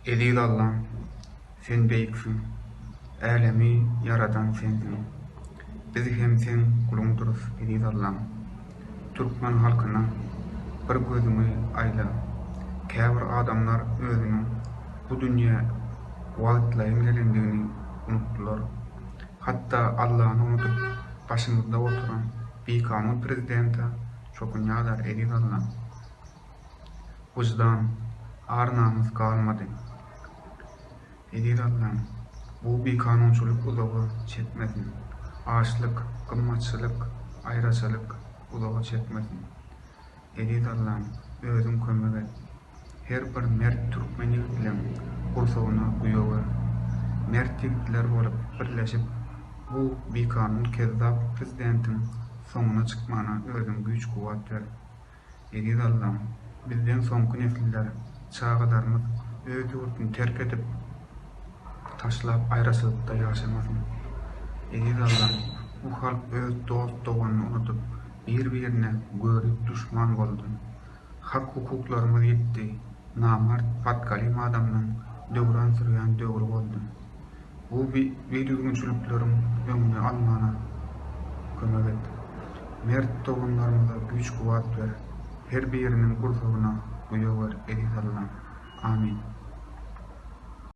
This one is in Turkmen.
Eziz Allam, Sen beýiksiň, Älemi ýaradan Sensiň. Biz hem Seň guluňdyrys, eziz Allam. Türkmen halkyna bir gözüňi aýla. Käbir adamlar özüniň bu dünýä wagtlaýyn gelendigini unutdylar. Hatda Allany unudyp, başymyzda oturan bikanun prezidente çokunýarlar, eziz Allam. Wyždan, ar-namys galmady. Eziz Allam, bu bikanunçylyk uzaga çekmesin. Açlyk, gymmatçylyk, aýraçylyk uzaga çekmesin. Eziz Allam, özüň kömek et. Her bir mert türkmen ýigitleň gursagyna guýawer. Mert ýigitler bolup birleşip bu bikanun kezzap prezidentiň soňuna çykmana özüň güýç-kuwwat ber. Eziz Allam, bizden soňky nesiller, çagalarymyz öz ýurduny terk edip, taşlap aýraçylykda ýaşamasyn. Eziz Allam, bu halk öz dost-doganyny unudyp, bir-birine görip duşman boldy. Hak-hukuklarymyz ýitdi, namart, patgalim adamlaň döwran sürýän döwri boldy. Bu bidüzgünçilikleriň öňüni almana kömek et. Mert doganlarymyza güýç-kuwwat ber. Her biriniň gursagyna guýawer, eziz Allam. Amin.